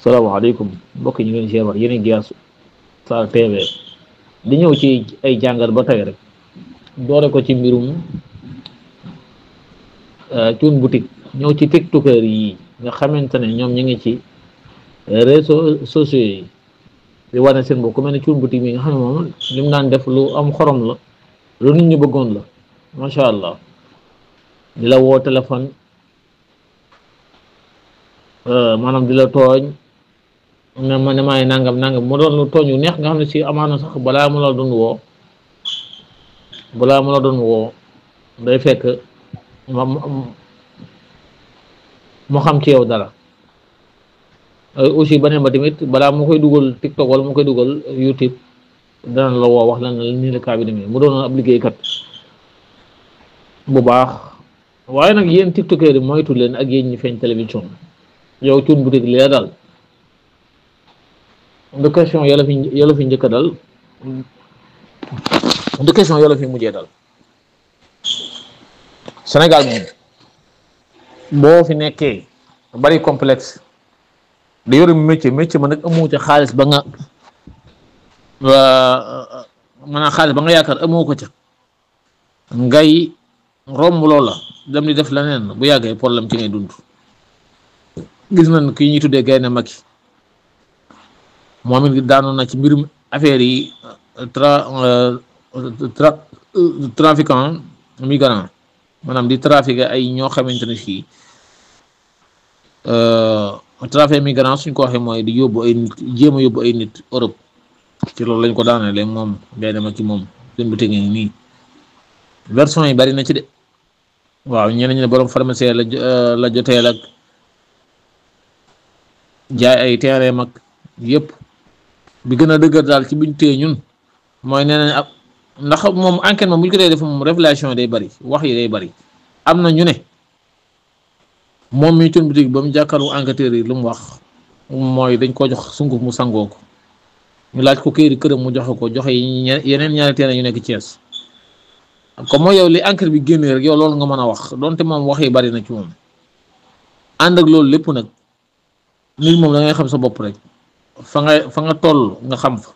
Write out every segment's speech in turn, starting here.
salaamaaleykum mbokk ñu ngi leen ziar yéen a ngi Star TV di ñëw ci ay jàngat ba tey rek doore ko ci mbirum Thioune Boutique ñëw ci tiktokeur yi nga xamante ne ñoom ñu ngi ci réseaux sociaux yi di wane seen bopp ku mel ne Thioune Boutique mi nga xam ne moom li mu daan def lu am xorom la lu nit ñi bëggoon la macha allah di la woo téléphone maanaam di la tooñ ne ma ne maay nangam nangam mu doon lu tooñ yu neex nga xam ne si amaana sax balaa mu la doon woo day fekk mu xam ci yow dara aussi beneen ba tamit balaa mu koy dugal TikTok wala mu koy dugal YouTube dana la woo wax la ne nii la kaa bi demee mu doon ab liggéeykat bu baax waaye nag yéen tiktokeur yi moytu leen ak yéen ñi feeñ télévision yow Thioune Boutique li la dal de question yàlla fi njëkk a dal de question yàlla fi mujjee dal Sénégal moom boo fi nekkee bari complexe di yore métier ma nag amoo ca xaalis ba nga maanaam xaalis ba nga yaakaar amoo ko ca ngay romb loola dem di def leneen bu yàggee problème ci ngay dund gis nañ kii ñuy tuddee Gaynde Macky moom it daanoon na ci mbirum affaire yi trafiquant migrant maanaam di trafiquer ay ñoo xamante ne fii trafic migrant suñ ko waxee mooy di yóbbu ay nit jéem a yóbbu ay nit Europe ci loolu lañ ko daanale moom Gaynde Macky moom Thioune Boutique ngi nii version yi bari na ci de waaw ñeneen ñi ne borom pharmacie la joteel ak jaay ay terrain mag yëpp bi gën a dëgër daal ci buñ téye ñun mooy nee nañ ak ndax moom enquête moom bu ñu ko dee def moom révélation yi day bari wax yi day bari am na ñu ne moom mi Thioune Boutique ba mu jàkkaarloo enquêteurs yi lu mu wax mooy dañ koo jox sunguf mu sangoo ko ñu laaj ko këyit këram mu joxe ko joxe yeneen ñaari terrain yu nekk Thiès comme mooy yow li enquête bi génnee rek yow loolu nga mën a wax donte moom wax yi bari na ci moom ànd ak loolu lépp nag nit moom da ngay xam sa bopp rek fa nga toll nga xam fa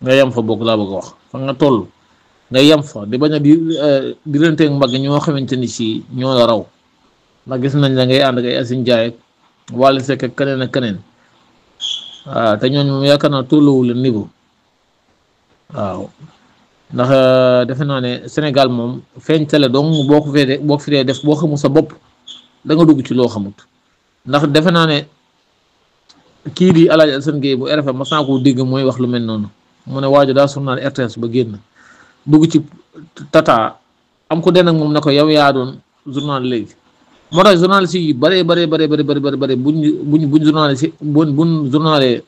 nga yem fa bokk laa bëgg a wax fa nga toll nga yem fa di bañ a di renteeg mbagg ñoo xamante ni si ñoo la raw ndax gis nañ la ngay ànd ak ay Asin Njaay ak Wally Seck ak keneen ak keneen waaw te ñooñu moom yaakaar naa tolluwu leen niveau waaw ndax defe naa ne Sénégal moom feeñ tele donc boo ko fi dee def boo xamul sa bopp da nga dugg ci loo xamut ndax defe naa ne kii di El Hadj Assane Gueye bu RFM mas naa ko dégg mooy wax lu mel noonu mu ne waaju daa journal RTS ba génn dugg ci tata am ko den ak moom ne ko yow yaa doon journal léegi moo tax journaliste yi bëree buñ journaliste buñ journalé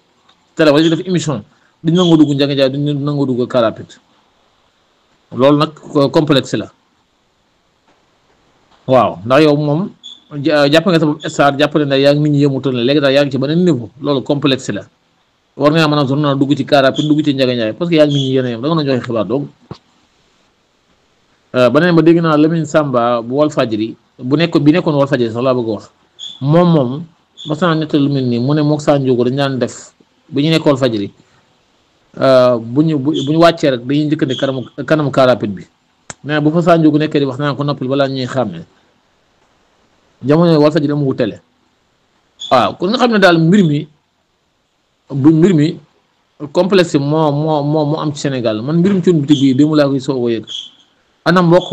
télé wala def émission duñ nangoo dugg Ndiaga Ndiaye duñ nangoo dugg car rapide loolu nag complexe la waaw ndax yow moom jàpp nga sa bopp star jàpp ne yaa ngi nit ñi yëmutoon la léegi daal yaa ngi ci beneen niveau loolu complexe la war nga mën a journal dugg ci car rapide dugg ci Ndiaga Ndiaye parce que yaa ngi nit ñi yéen a yem da nga doon joxe xibaar donc beneen ba dégg naa Lamine Samba bu Walfadjri bi nekkoon Walfadjri sax laa bëgg a wax moom mas naa nettal lu mel nii mu ne mook Sa Ndiogou dañ daan def bu ñu nekk Walfadjri bu ñu wàccee rek dañuy njëkkante kanamu car rapide bi mais bu fa Sa Ndiogou nekkee di wax naa ko noppal balaa ñuy xàmmee jamono yi Walfadjri amu télé waaw kon nga xam ne daal mbir mi complexe moo am ci Sénégal man mbirum Thioune Boutique bii démb laa koy soog a yëg ana mbokk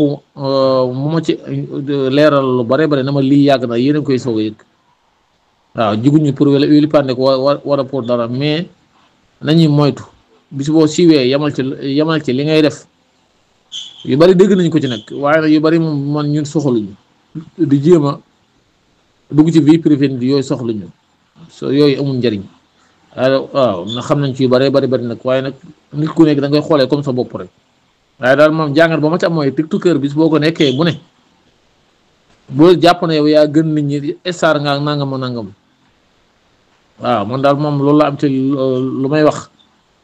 mu ma ci leeral lu bare na ma lii yàgg na yéen a koy soog a yëg waaw jiguñu pour weli pande ko war a pour dara mais nañuy moytu bis boo siiwee yamal ci li ngay def yu bari dégg nañ ko ci nag waaye nag yu bari moom man ñun soxaluñu di jéem a dugg ci vie privée bi yooyu soxluñu yooyu amul njariñ waaw na xam nañ ci yu bari nag waaye nag nit ku nekk da ngay xoolee comme sa bopp rek waaye daal moom jàngat ba ma ci am mooy tiktokeur bis boo ko nekkee bu ne boo jàpp ne yow yaa gën nit ñi star nga nangam waaw man daal moom loolu la am ci lu may wax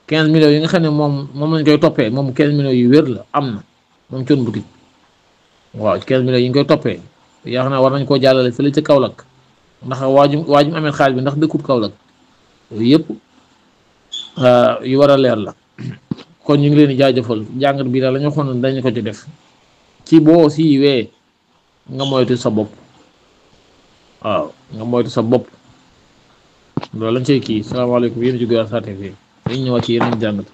15 millions yi nga xam ne moom lañ koy toppee moom 15 millions yu wér la am na moom Thioune Boutique waaw 15 millions yi ñu koy toppee yaakaar naa war nañ koo jàllale fële ca Kaolack ndax waajum amee xaalis bi ndax dëkkut Kaolack yëpp yu war a leer la kon ñu ngi leen di jaajëfal jàngat bi daal la ñu waxoon dañu ko ci def ci boo siiwee nga moytu sa bopp waaw nga moytu sa bopp loolu lañ cey kii salaamaaleykum yéen a jóge Wassare TV dañ ñëwaat ci yeneen jàngat